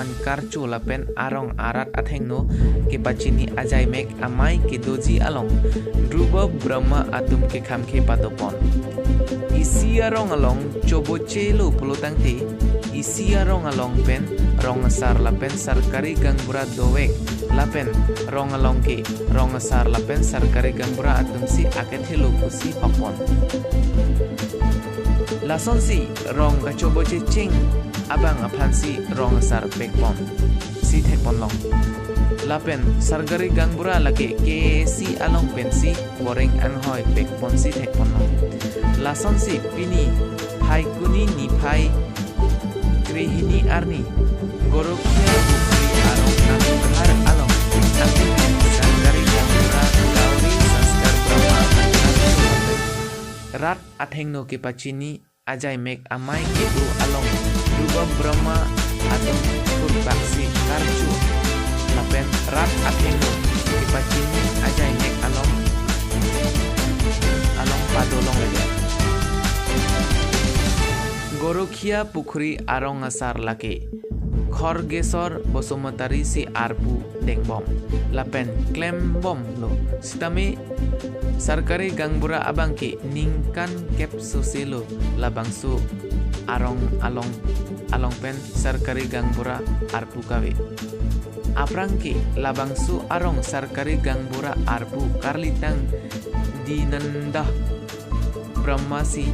aphan karcho lapen arong arat athengno kepachini ajai mek amai ke doji along Dhruba Brahma atum ke khamkhe padopon isi arong along choboche lo polotangte isi arong along pen rong sar lapen sarkari gangbura dowek lapen rong along ke rong sar lapen sarkari gangbura atum si akethelo pusi hopon lason si rong kachoboche ching abang aphansi rong sar pekpon si thekpon long lapen sarkari gangbura lake ke si along pensi boreng anghoi pekpon si thekpon long lason si pini phaikuni ni phai krihini arni gorokhia pukri arong namghar along sarkari gangbura gauri sanskar brahma rat athengno ke pachini ajai mek amai kedu along Dhruba Brahma atum purbaksi karcu lapen rat athengno ke pachini ajai mek along along padolong lege Gorokhia Pukhuri arong asar lake Khargeswar Basumatary si arpu dengbom lapen klem bom lo sitame sarkari gangbura abangke ningkan kep soselo labangsu arong along along pen sarkari gangbura arpu kawe aprangke labangsu arong sarkari gangbura arpu karlitang dinanda brahmasi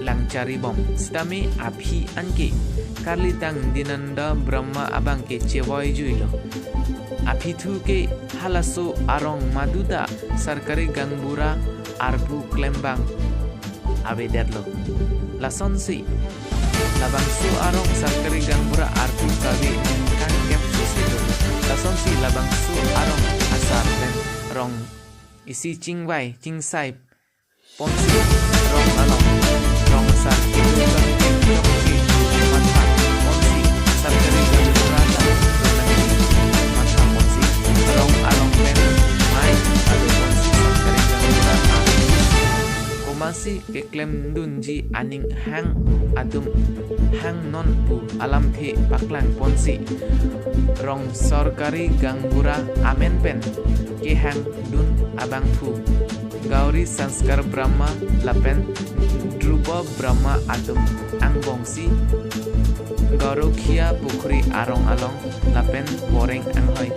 langcari bom sitame aphi anke karlitang dinanda brahma abangke chewoi juilo apithu ke halaso arong maduda sarkari gangbura arpu klembang abederlo lasonsi labangsu arong sarkari gangbura arpu kawe ningkan kep soselo lasonsi labangsu arong asar pen rong isi chingwai chingsai ponsi rong along rong asar kedu chok matha ponsi sarkari gangbura ta matha ponsi rong along pen mai ado ponsi sarkari gangbura komasi ke klem dunji aning hang atum hang non pu alam the paklang ponsi rong sarkari gangbura amen pen ke hang dun abang phu Gauri Sanskar Brahma lapen Dhruba Brahma atum angbongsi Gorokhia Pukhuri arong along lapen boreng anghoi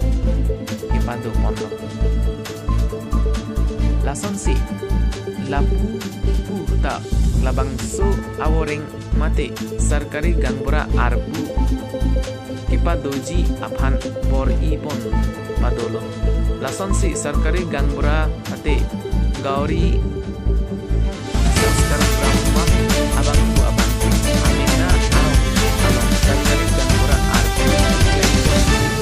kepadu ponlo lasonsi lapu pu ta labangsu aworeng mate sarkari gangbura arpu kepadoji aphan bor i pon padolo lasonsi sarkari gangbura mate Gauri Sanskar Brahma abangku abang amina arong along sarkari gangbura arpu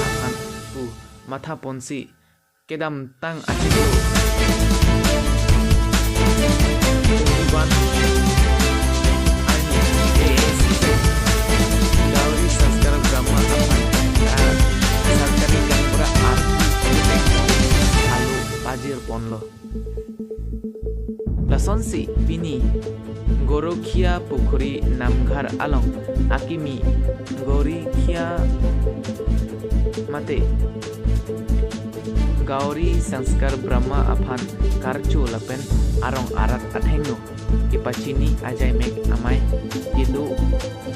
aphan pu matha ponsi kedam tang achilo 21 arni AAC Gauri Sanskar Brahma aphan sarkari gangbura arpu alu pajir ponlo lasonsi pini Gorokhia Pukhuri namghar along akimi Gorikhia mate Gauri Sanskar Brahma aphan karcho lapen arong arat athengno kepachini ajai mek amai kedu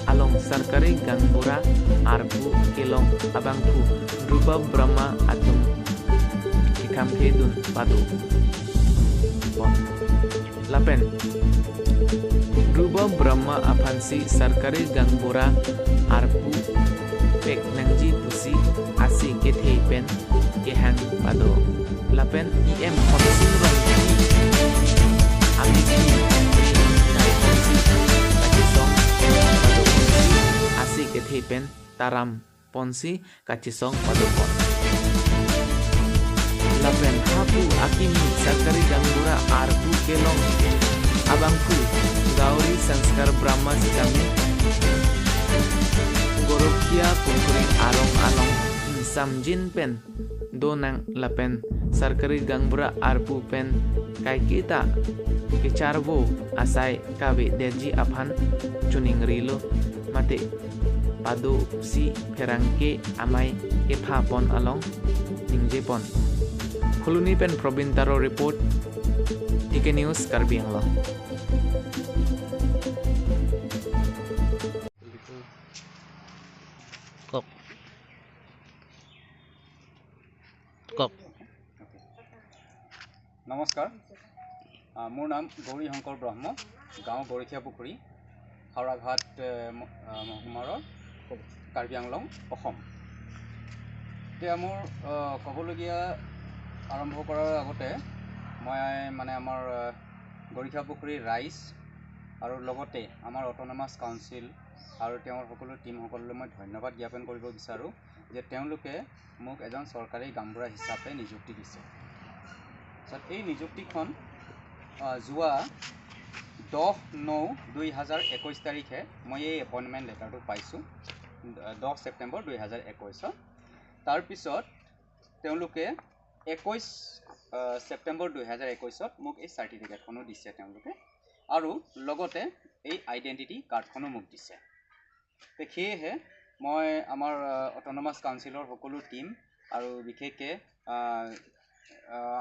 along sarkari gangbura arpu kelong abangphu Dhruba Brahma atum kekamkhe dun padu lapen Dhruba Brahma aphansi sarkari gangbura arpu pek nangji pusi asi kethe pen kehang pado lapen em khonsing rong ami ki kai ponsi kachisong pado ponsi asi kethe pen taram ponsi kachisong pado pon lapen hapu akimi sarkari gangbura arpu kelong abangku Gauri Sanskar Brahma sitame Gorokhia Pukhuri arong along samjin pen donang lapen sarkari gangbura arpu pen kaikita kecharbo asai kawe derji aphan chuning rilo mate Pado si pherangke amai kepha pon along ningje pon Khuluni pen Probin Taro report TK News Karbi Anglong. Kok. Kok. নমস্কাৰ, মোৰ নাম গৌৰী শংকৰ ব্ৰহ্ম, গাঁও গৰখীয়া পুখুৰী, হাওৰাঘাট মহকুমাৰ কাৰ্বি আংলং, অসম। এতিয়া মোৰ ক'বলগীয়া আৰম্ভ কৰাৰ আগতে মই মানে আমাৰ গৰখীয়া পুখুৰীৰ ৰাইজ আৰু লগতে আমাৰ অট'নমাছ কাউন্সিল আৰু তেওঁৰ সকলো টীমসকললৈ মই ধন্যবাদ জ্ঞাপন কৰিব বিচাৰোঁ যে তেওঁলোকে মোক এজন চৰকাৰী গামবুঢ়া হিচাপে নিযুক্তি দিছে। এই নিযুক্তিখন যোৱা 10/9/2021 তাৰিখে মই এই এপইণ্টমেণ্ট লেটাৰটো পাইছোঁ, 10 ছেপ্টেম্বৰ 2021ত। তাৰপিছত তেওঁলোকে 21 ছেপ্টেম্বৰ 2021ত মোক এই চাৰ্টিফিকেটখনো দিছে তেওঁলোকে, আৰু লগতে এই আইডেণ্টিটি কাৰ্ডখনো মোক দিছে। সেয়েহে মই আমাৰ অট'নমাছ কাউন্সিলৰ সকলো টীম আৰু বিশেষকৈ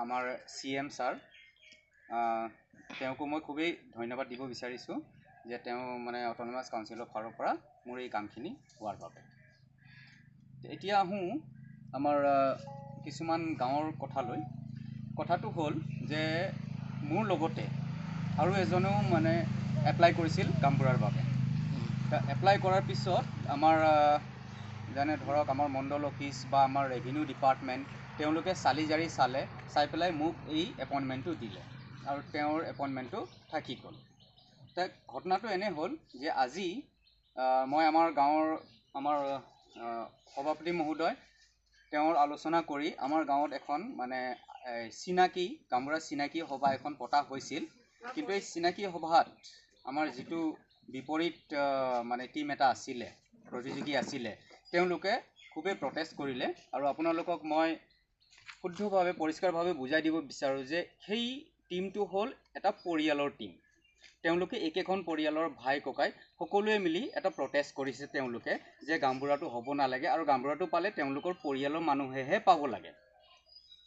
আমাৰ চি এম ছাৰ, তেওঁকো মই খুবেই ধন্যবাদ দিব বিচাৰিছোঁ যে তেওঁ মানে অট'নমাছ কাউন্সিলৰ ফালৰ পৰা মোৰ এই কামখিনি হোৱাৰ বাবে। এতিয়া আহোঁ আমাৰ কিছুমান গাঁৱৰ কথালৈ। কথাটো হ'ল যে মোৰ লগতে আৰু এজনেও মানে এপ্লাই কৰিছিল গামবুঢ়াৰ বাবে। এপ্লাই কৰাৰ পিছত আমাৰ যেনে ধৰক আমাৰ মণ্ডল অফিচ বা আমাৰ ৰেভিনিউ ডিপাৰ্টমেণ্ট, তেওঁলোকে চালি জাৰি চালে, চাই পেলাই মোক এই এপইণ্টমেণ্টটো দিলে আৰু তেওঁৰ এপইণ্টমেণ্টটো থাকি গ'ল। ঘটনাটো এনে হ'ল যে আজি মই আমাৰ গাঁৱৰ আমাৰ সভাপতি মহোদয় তেওঁৰ আলোচনা কৰি আমাৰ গাঁৱত এখন মানে চিনাকি গামবুঢ়া চিনাকি সভা এখন পতা হৈছিল। কিন্তু এই চিনাকি সভাত আমাৰ যিটো বিপৰীত মানে টীম এটা আছিলে, প্ৰতিযোগী আছিলে, তেওঁলোকে খুবেই প্ৰটেষ্ট কৰিলে। আৰু আপোনালোকক মই শুদ্ধভাৱে পৰিষ্কাৰভাৱে বুজাই দিব বিচাৰোঁ যে সেই টীমটো হ'ল এটা পৰিয়ালৰ টীম। তেওঁলোকে একেখন পৰিয়ালৰ ভাই ককাই সকলোৱে মিলি এটা প্ৰটেষ্ট কৰিছে তেওঁলোকে যে গামবুঢ়াটো হ'ব নালাগে আৰু গামবুঢ়াটো পালে তেওঁলোকৰ পৰিয়ালৰ মানুহেহে পাব লাগে।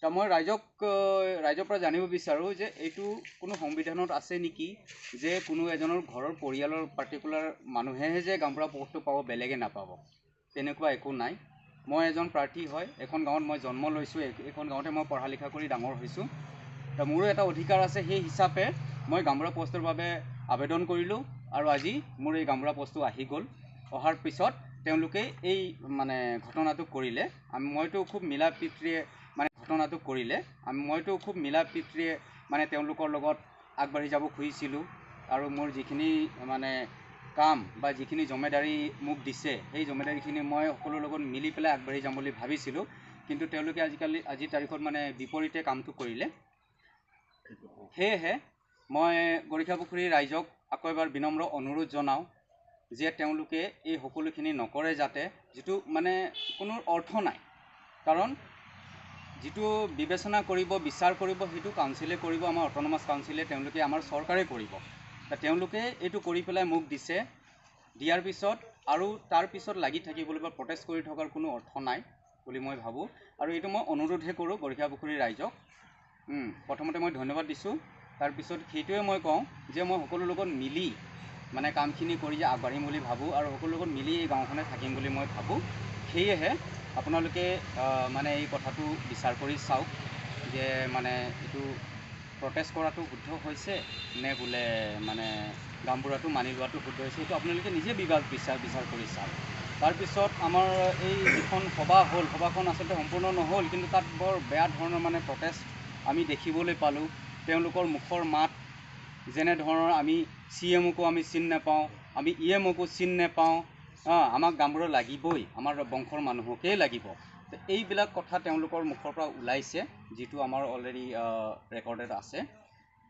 তা মই ৰাইজৰ পৰা জানিব বিচাৰোঁ যে এইটো কোনো সংবিধানত আছে নেকি যে কোনো এজনৰ ঘৰৰ পৰিয়ালৰ পাৰ্টিকুলাৰ মানুহেহে যে গামবুঢ়া পদটো পাব, বেলেগে নাপাব, তেনেকুৱা একো নাই। মই এজন প্ৰাৰ্থী হয়, এখন গাঁৱত মই জন্ম লৈছোঁ, এইখন গাঁৱতে মই পঢ়া লিখা কৰি ডাঙৰ হৈছোঁ। তা মোৰো এটা অধিকাৰ আছে, সেই হিচাপে মই গামবুঢ়া পষ্টৰ বাবে আবেদন কৰিলোঁ আৰু আজি মোৰ এই গামবুঢ়া পষ্টটো আহি গ'ল। অহাৰ পিছত তেওঁলোকে এই মানে ঘটনাটো কৰিলে। মইতো খুব মিলা প্ৰীতিৰে মানে ঘটনাটো কৰিলে। মইতো খুব মিলা প্ৰীতিৰে মানে তেওঁলোকৰ লগত আগবাঢ়ি যাব খুজিছিলোঁ আৰু মোৰ যিখিনি মানে কাম বা যিখিনি জমেদাৰী মোক দিছে সেই জমেদাৰীখিনি মই সকলোৰ লগত মিলি পেলাই আগবাঢ়ি যাম বুলি ভাবিছিলোঁ। কিন্তু তেওঁলোকে আজিৰ তাৰিখত মানে বিপৰীতে কামটো কৰিলে। সেয়েহে মই গৰখীয়া পুখুৰীৰ ৰাইজক আকৌ এবাৰ বিনম্ৰ অনুৰোধ জনাওঁ যে তেওঁলোকে এই সকলোখিনি নকৰে যাতে, যিটো মানে কোনো অৰ্থ নাই। কাৰণ যিটো বিবেচনা কৰিব, বিচাৰ কৰিব, সেইটো কাউন্সিলে কৰিব, আমাৰ অট'নমাছ কাউন্সিলে, তেওঁলোকে আমাৰ চৰকাৰে কৰিব। তেওঁলোকে এইটো কৰি পেলাই মোক দিছে, দিয়াৰ পিছত আৰু তাৰপিছত লাগি থাকিবলৈ বা প্ৰটেষ্ট কৰি থকাৰ কোনো অৰ্থ নাই বুলি মই ভাবোঁ। আৰু এইটো মই অনুৰোধহে কৰোঁ গৰখীয়া পুখুৰীৰ ৰাইজক। প্ৰথমতে মই ধন্যবাদ দিছোঁ, তাৰপিছত সেইটোৱে মই কওঁ যে মই সকলোৰ লগত মিলি মানে কামখিনি কৰি যে আগবাঢ়িম বুলি ভাবোঁ আৰু সকলোৰ লগত মিলি এই গাঁওখনে থাকিম বুলি মই ভাবোঁ। সেয়েহে আপোনালোকে মানে এই কথাটো বিচাৰ কৰি চাওক যে মানে এইটো প্ৰটেষ্ট কৰাটো শুদ্ধ হৈছে নে বোলে মানে গামবুঢ়াটো মানি লোৱাটো শুদ্ধ হৈছে, সেইটো আপোনালোকে নিজে বিচাৰ কৰি চাওক। তাৰপিছত আমাৰ এই যিখন সভা হ'ল, সভাখন আচলতে সম্পূৰ্ণ নহ'ল, কিন্তু তাত বৰ বেয়া ধৰণৰ মানে প্ৰটেষ্ট আমি দেখিবলৈ পালোঁ। তেওঁলোকৰ মুখৰ মাত যেনেধৰণৰ আমি চি এমকো আমি চিনি নাপাওঁ, আমি ই এমকো চিনি নাপাওঁ, আমাক গামবুঢ়া লাগিবই, আমাৰ বংশৰ মানুহকেই লাগিব, এইবিলাক কথা তেওঁলোকৰ মুখৰ পৰা ওলাইছে, যিটো আমাৰ অলৰেডি ৰেকৰ্ডেড আছে।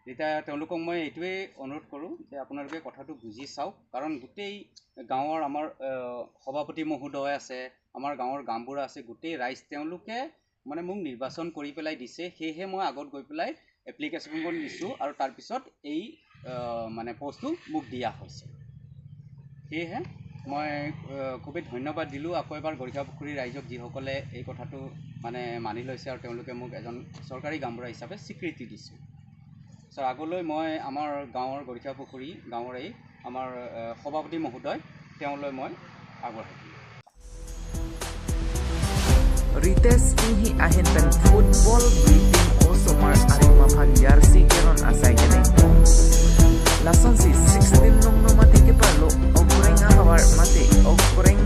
তেতিয়া তেওঁলোকক মই এইটোৱেই অনুৰোধ কৰোঁ যে আপোনালোকে কথাটো বুজি চাওক। কাৰণ গোটেই গাঁৱৰ আমাৰ সভাপতি মহোদয় আছে, আমাৰ গাঁৱৰ গামবুঢ়া আছে, গোটেই ৰাইজ তেওঁলোকে মানে মোক নিৰ্বাচন কৰি পেলাই দিছে। সেয়েহে মই আগত গৈ পেলাই এপ্লিকেশ্যনখন দিছোঁ আৰু তাৰপিছত এই মানে পষ্টটো মোক দিয়া হৈছে। সেয়েহে মই খুবেই ধন্যবাদ দিলোঁ আকৌ এবাৰ গৰিক্ষাপুখুৰী ৰাইজক, যিসকলে এই কথাটো মানে মানি লৈছে আৰু তেওঁলোকে মোক এজন চৰকাৰী গাঁওবুঢ়া হিচাপে স্বীকৃতি দিছে। চ' আগলৈ মই আমাৰ গাঁৱৰ গৰিক্ষাপুখুৰী গাঁৱৰ এই আমাৰ সভাপতি মহোদয়, তেওঁলৈ মই আগবঢ়াই দিম। Rites inhi ahen pen football breathing also mar arima phan jersey keron asai kene. Lason si 16 nong no mate ke parlo okreng hawar mate okreng.